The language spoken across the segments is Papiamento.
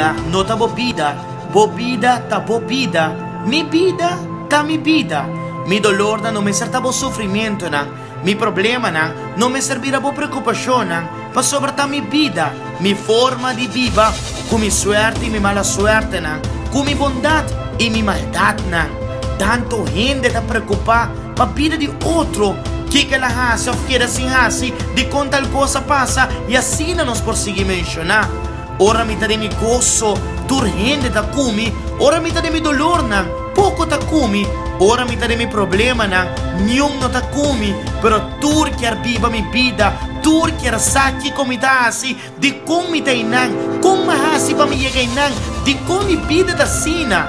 bida no ta bo bida, bo bida ta bo bida, mi bida ta mi bida. Mi dolornan no mester ta bo sufrimientonan, mi problemanan no mester bira bo preokupashonnan, pasobra ta mi bida, mi forma di biba, ku mi suerte i mi mala suertenan, ku mi bondat i mi maldatnan. Tantu hende ta preokupá pa bida di otro, kiko el a hasi òf keda sin hasi, dikon tal kos a pasa, i asina nos por sigui menshoná. Ora mi ta den mi goso, tur hende ta ku mi, ora mi ta den mi dolornan, poko ta ku mi, ora mi ta den mi problemanan, niun no ta ku mi, pero tur kier biba mi bida, tur kier sa kiko mi ta hasi, Dikon mi ta einan? Kon m'a hasi pa mi yega einan? Dikon mi bida ta asina?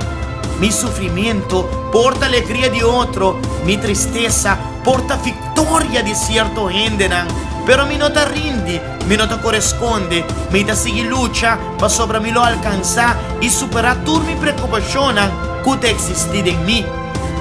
Mi sufrimiento por ta alegria di otro, mi tristesa por ta viktoria di sierto hendenan. Pero mi no ta rindi, mi no ta kore skonde, mi ta sigui lucha pasobra mi lo alkansá i superá tur mi preokupashonnan ku ta eksistí den mi.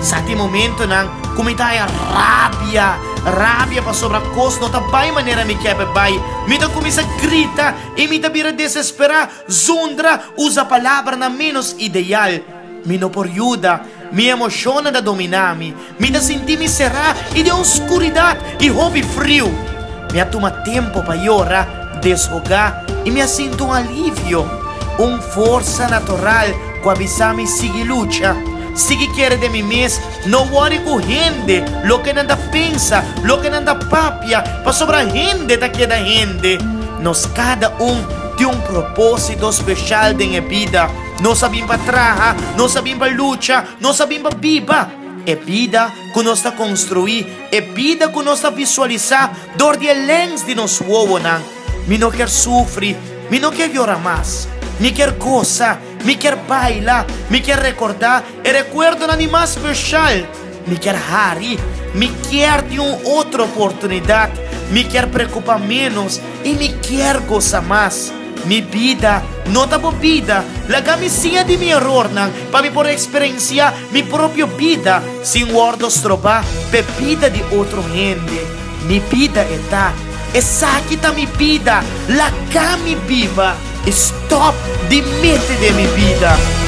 Sa tin momentonan ku mi ta haña rabia, rabia pasobra kos no ta bai manera mi ke pa e bai. Mi ta kuminsá grita i mi ta bira desesperá, zundra, usa palabranan ménos ideal. Mi no por yuda, mi emoshonnan ta dominá mi. Mi ta sinti mi será i den un skuridat i hopi friu. Mi a tuma tempu pa yora, deshogá i mi a sinti un alivio, un forsa natural ku a bisa mi sigui lucha, sigui kere den mi mes, no wòri ku hende, loke nan ta pensa, loke nan ta papia, pasobra hende ta keda hende. Nos kada un tin un propósito speshal den e bida. Nos a bin pa traha, nos a bin pa lucha, nos a bin pa biba. E bida ku nos ta konstruí, e bida ku nos ta visualisá dor di e lèns di nos wowonan. Mi no kier sufri, mi no kier yora mas. Mi kier gosa, mi kier baila, mi kier rekordá e rekuerdonan di mas speshal. Mi kier hari, mi kier tin un otro oportunidat, mi kier preokupá ménos i mi kier gosa mas. Mi bida no ta bo bida, laga mi siña di mi erornan pa mi por eksperensiá mi propio bida sin wòrdu strobá p'e bida di otro hende. Mi bida e ta. Esaki ta mi bida, laga mi biba i stòp di mete den mi bida.